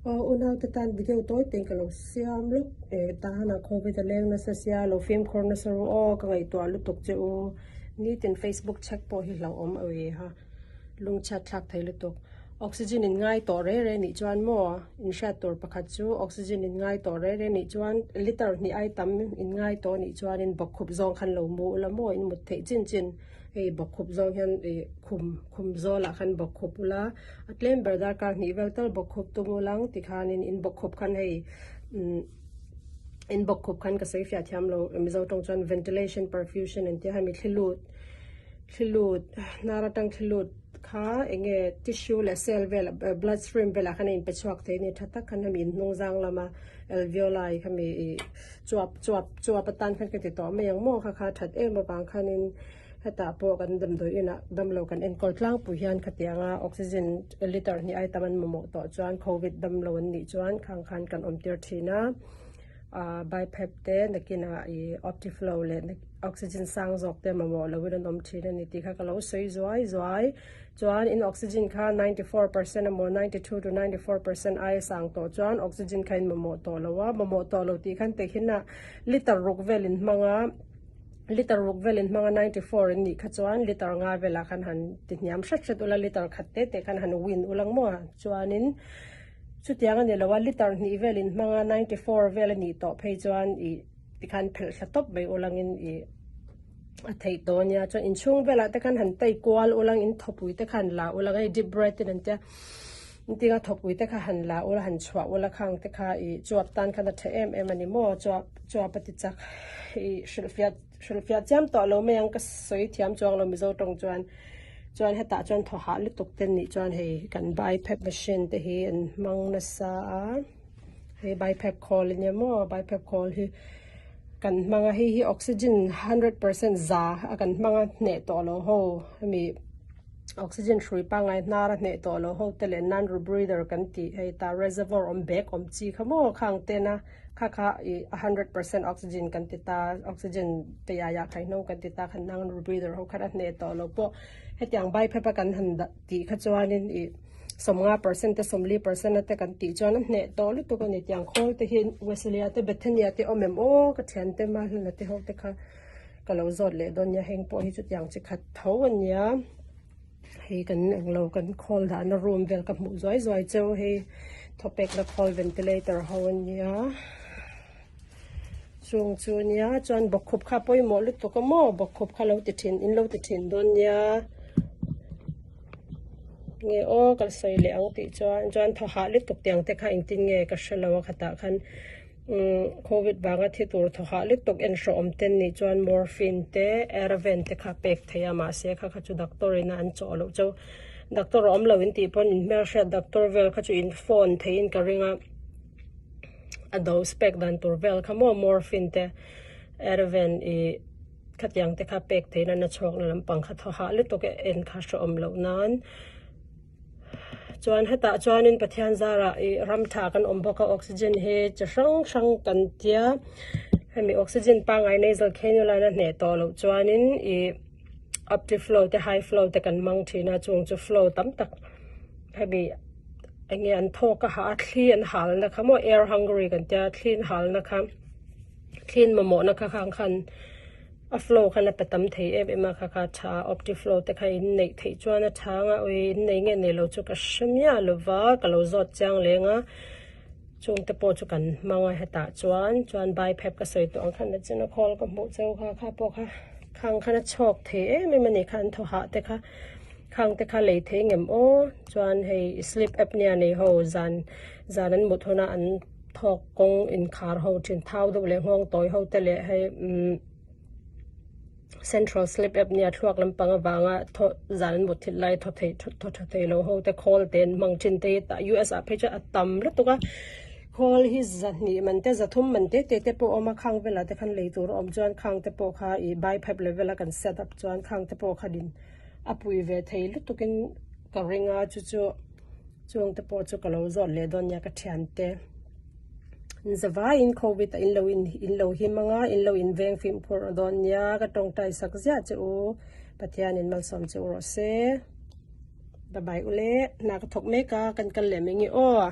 Aw unaute tan video tawi te ka lo siam lawk e tahana covid a leng nasa sia lo fimkhur nasa ru aw ka ngaihtuah lutuk che u nitin facebook check pawh hi hlauhawm a ui ha lungchhiat thlak thei lutuk oxygen in ngai tawh rei rei nih chuan maw in hriat tur pakhat chu oxygen in ngai tawh rei rei nih chuan liter hnih ai tam in ngai tawh nih chuanin bawkkhup zawng khan lo mu ula maw in mut theih chin chin hei bawkkhup zawng hian ih khum khum zawlah khan bawkkhup ula. A tlem ber darkar hnih vel tal bawkkhup tum ulang tikhanin in bawkkhup khan hei umm in bawkkhup khan ka sawi fiah thiam lo Mizo tawng chuan ventilation perfusion an tia hemi thli lut thli lut hnar atang thli lut kha eng nge tissue leh cell vel blood stream velah khan a inpe chhuak thei a ni tha tak khan hemi in hnung zang lama alveoli khami ih chuap chuap chuap atan khan ka ti tawh mai ang maw kha kha that em avang khanin. Hetah pawh kan damdawi inah damlo kan enkawl tlangpui hian khatianga oxygen liter hnih ai tam an mamawh tawh chuan covid damlo an nih chuan khang khan kan awm tir thin a, ah BiPAP te nakinah ih optiflow leh oxygen sang zawk te mamawh loin an awm thin a ni tih kha ka lo sawi zuai zuai. Chuan in oxygen kha 94% emaw 92 to 94% aia sang tawh chuan oxygen kha in mamawh tawh lo a, mamawh tawh lo tih khan tehkhin ah liter ruk vel in hmang a. Liter ruk velin hmanga 94 in nih kha chuan liter nga velah khan han ti hniam hret hret ula liter khat te te khan han win ulang maw chuanin chutiang a ni lo a liter hnih velin hmanga 94 vel a nih tawh phei chuan ih tikhan phelh thla tawp mai ulangin ih a theih tawh a nia chuan inchhung velah te khan han tai kual ulang in thawpui te khan la ulang hei deep breath in an tia Engtinga thawkpui te kha han la ula han chhuah ula khang te kha ih chuap tan khan a tha em em a ni maw chuap chuap a ti chak ih hrilhfiah hrilhfiah chiam tawh lo mai ang ka sawi thiam chuang lo Mizo tawng chuan chuan hetah chuan thaw hah lutuk te nih chuan hei kan BiPAP machine te hi an hmang nasa a hei BiPAP khawl a nia maw BiPAP khawl hi kan hmang a hei hi oxygen 100% za a kan hmang a hneh tawh lo ho hemi. Oxygen hrui pangngai hnar a hneh tawh lo ho te leh non rebreather kan tih hei ta reservoir awm bag awm chi kha maw khang ten a kha kha ih a 100% oxygen kan ti ta oxygen te yaya khai hnawng kan ti ta khan non rebreather ho khan a hneh tawh lo pawh hetiang BiPAP a kan han dah tih kha chuanin ih 50% te 40% te kan tih chuan a hneh tawh lutuk a ni tiang khawl te hi Wesley-a te Bethany-a te awm em aw ka thian te Mahluna te ho te kha. Ka lo zawt leh dawn nia heng pawh hi chutiang chi khat tho a nia hei kan englo kan khawl dahna room vel ka hmuh zuai zuai cheu hei thawpek la khawl ventilator ho a nia chung chu a nia chuan bawkkhup kha pawimawh lutuk a maw bawkkhup kha lo ti thin in lo ti thin dawn nia nge aw ka sawi leh ang tih chuan chuan thaw hah lutuk tiang te kha engtin nge ka hrelo a khatah khan. Covid vanga thi tur thaw hah lutuk en hrawhawm te nih chuan morphine te Ativan te kha pek thei a mahse kha kha chu doctor in a an chawh loh chu doctor a awm lo in tih pawn in hmelhriat doctor vel kha chu in phone thei in ka ring a a dose pek dan tur vel kha maw morphine te Ativan ih khatiang te kha pek theih na na chhuak na lampang kha thaw hah lutuk en kha hrawhawm loh nan. Chuan hetah chuanin Pathian zarah ih ram tha kan awm bawk a oxygen hi chi hrang hrang kan tia hemi oxygen pangngai nasal cannula in a hneh tawh loh chuanin ih optiflow te high flow te kan hmang thin a chung chu flow tam tak hemi eng nge an thawk a hah a thli an hal na kha maw air hungry kan tia thli an hal na kha thli an mamawh na kha khang khan. A flow khan a pe tam thei em em a kha kha tha a optiflow te kha in neih theih chuan a tha anga ui in nei nge nei lo chu ka hre miah lova ka lo zawt chiang leng a chung te pawh chu kan hmang a hetah chuan chuan BiPAP ka sawi tawh ang khan a chin a khawl ka hmuh cheu kha kha pawh kha khang khan a chhawk thei em em a ni kha an thaw hah te kha khang te kha lei thei ngem aw chuan hei sleep apnea nei ho zan zan an mut huna an. Thawk kawng inkhar ho thin thau deuh leh nghawng tawi ho te leh hei umm central sleep apnea thluak lampang avanga thaw zan an mut thil lai thaw thei thaw tha thei lo ho te khawl te an hmang thin te hi tah US ah phei chuan a tam lutuk a khawl hi zahnih man te zathum man te te te pawh a awm a khang velah te khan lei tur a awm chuan khang te pawh kha ih BiPAP level a kan set up chuan khang te pawh khan in a pui ve thei lutuk in ka ring a chu chu. Chung te pawh chu ka lo zawt leh dawn nia ka thiante. Zavaiin Covid a in lo in in lo him anga in lo in veng fimkhur dawn nia ka tawngtai sak ziah che u. Pathianin malsawm che u rawh se. Bye bye ule. Hna ka thawk mek a kan kal leh mai nge aw.